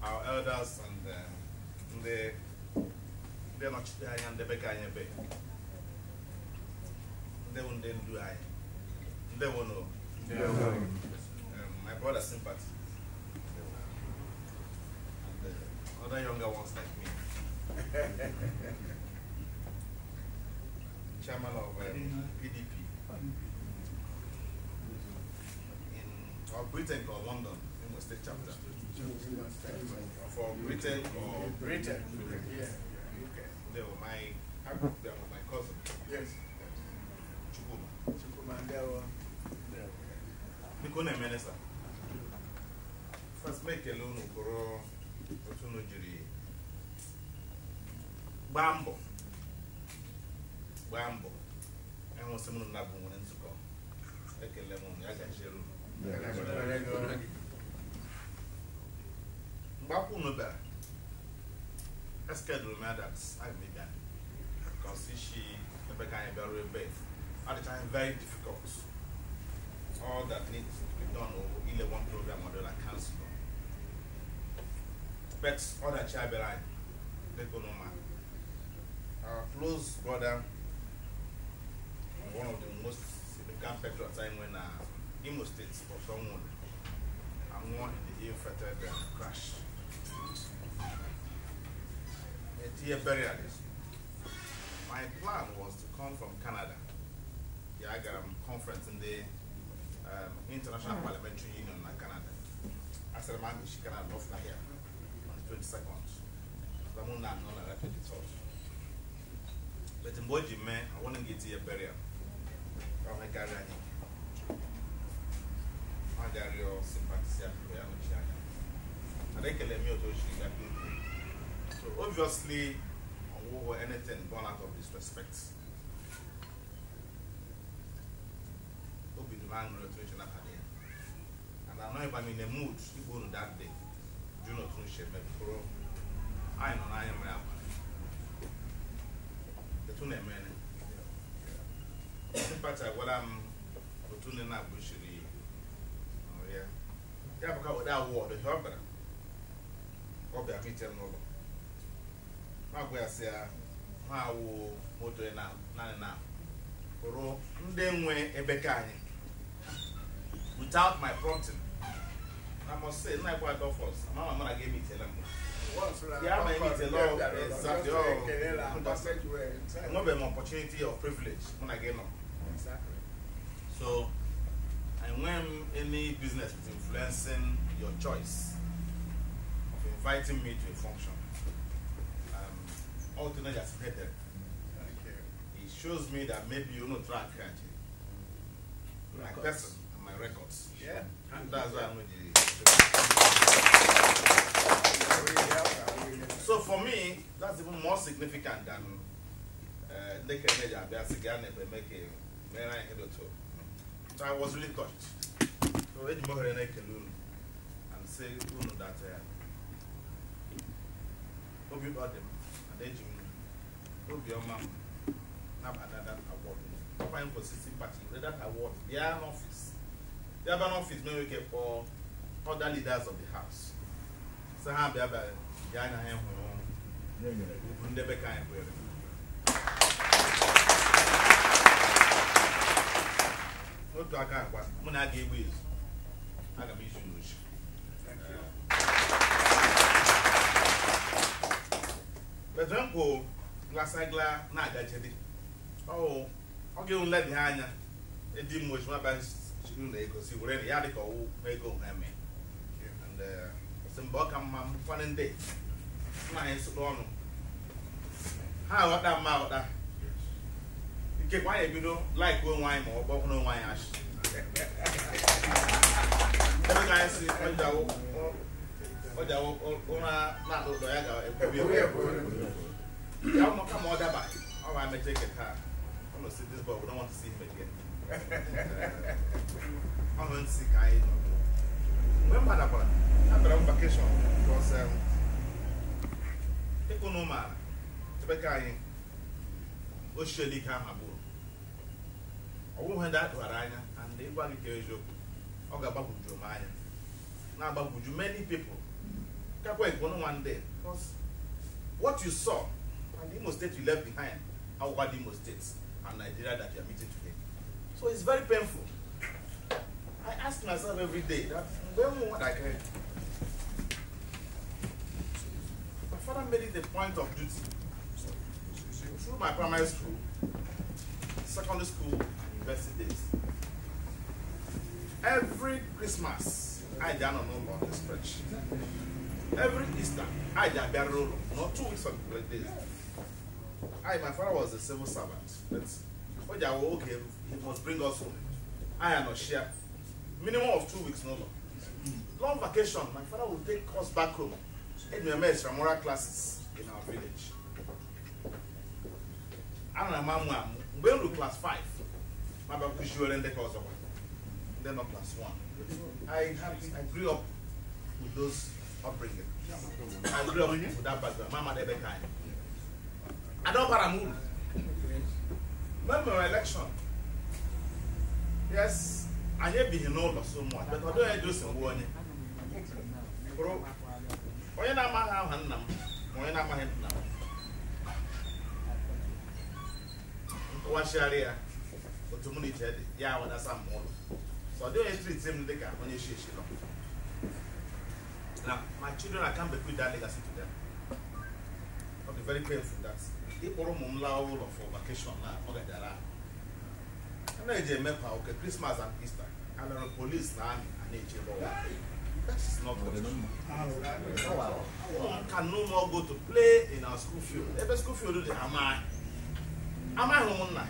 Our elders and ndị ndị nọchite anya ndị be ka anyị ebe ndị bụ ndị ndu anyị ndị bụ no my brother Sympathy and the other younger ones like me, chairman of PDP in or Britain or London, Imo State chapter. For Britain or Britain. Yeah. Okay. They were my cousin. Yes. Chukwuma. Chukwuma ndewo. Biko na-emene sir. First, make unu kụrụ otu unu jiri gbaa mbọ gbaa mbọ enwesị m na bụ nwere nzukọ ekele m unu ya gachiere unu. Mgbe akwụkwọ unu bịara eschedule m that I may bịa because isi ebe ka anyị bịaruo ebe adịchaghị very difficult. All that needs to be done over either one program or the other cancel. But ọdachi abịara anyị dịka unu ma our close brother and one of the most significant patriots anyị nwere na Imo State for someone anwụọ in the ill-fated crash. Etinye burial. My plan was to come from Canada. Yeah, I got a conference in the International Parliamentary Union in Canada. I said, I'm going to Canada off here on the 22nd. So I'm not on the 23rd. But in Boji, man, I want to get to your burial. I'm going to carry your sympathy. I think let me So obviously, or anything born out of disrespect. Obi the man and I know if I'm in a mood to go on that day, do not share my pro. I know I am the two men. Sympathy, what I'm tuning up, bushiri. Oh, yeah. Yeah, because that word, the helper. Obi, I'm meeting no. Ma gwa ya sị ya ha awụ moto na naanị na hụrụ ndị nwe ebe ka anyị without my prompting. I must say, nna ekwe Adolphus, ama mama na ga-emitela m. Yeah, ma emitela exactly. Enwebeghị m opportunity or privilege mụ na gị nọ. Exactly. So, enweghị m any business with influencing your choice of inviting me to a function. All to know just headed. Thank you. It shows me that maybe you know track my person and my records. Yeah. And that's why I'm with the. So for me, that's even more significant than So I was really touched. So and say that Obi Odem and Ejim Obioma nabata that award. Papa for Sympathy, that award. They are an office. They have an office maybe we for other leaders of the house. So ha bịa bịa bịa anya ha hụrụ ugwu ndị be ka anyị kwere. N'otu aka akwa mụ na aga egbu ezu aga m izu n'ochi. But when kwụ glasagla na-agajedi ọ ga-ewu nledi ha anya edi m ochi nwaba chiri na ego si were ya dịka ọwụ ego ha eme. And mgbe ọ ka mma mkwanụ ndị nna anyị sụrụ ọnụ ha aghọta mma aghọta ikekwe anyị ebido laik onwe anyị ma ọ gbọkwụna onwe anyị ashị ebe ka anyị si ọja ụra na-atọ ụtọ ya ga-ekwubi ya ụmụ kama ọ daba ọ ga emecha eke taa ọ nọ si this boy we don't want to see him again. Ọ nọ nsị ka anyị nọ mgbe m badakwara abịara m vacation because ịkụ na ụmụala ebe ka anyị ochiele ike ahụ agbụrụ ọwụghị ndị atụghara anya and ịgwa gị ka eziokwu ọ ga-agbagwoju m anya na-agbagwoju many people Kakwa Ekwono one day, because what you saw and the Imo State you left behind are what the Imo State and Nigeria that you are meeting today. So it's very painful. I ask myself every day that when what I can. My father made it a point of duty through my primary school, secondary school, and university days. Every Christmas, I down on no the stretch. Every Easter, I down roll, not 2 weeks of days. My father was a civil servant, but okay, he must bring us home. I am not share. Minimum of 2 weeks, no more. Long vacation, my father would take us back home. Extramural classes in our village. I don't know, when we class 5, my then not class 1. I grew up with those upbringing. I grew up with that background. Mama never kind. I don't want to move. When election, yes, I have been in all so much, but I don't do some one. Onye na-amaghị aha nna m ma onye na-amaghị nna m nkọwachigharị ya otu mụ na iche dị ya awadasa m ụlọ so ọ dịghị onye street m dị ka onye shi eshi nọ. Now my children, I can't bequeath that legacy to them. I'll be very painful that ịkpọrọ ụmụ m laa ụlọ for vacation na ọ gajara a na-eji emekwa oke Christmas and Easter alọrọ police na army a na-eche ebe ọwa. That is not good. One can no more go to play in our school field. Every school field, do the amai. Amai humunna.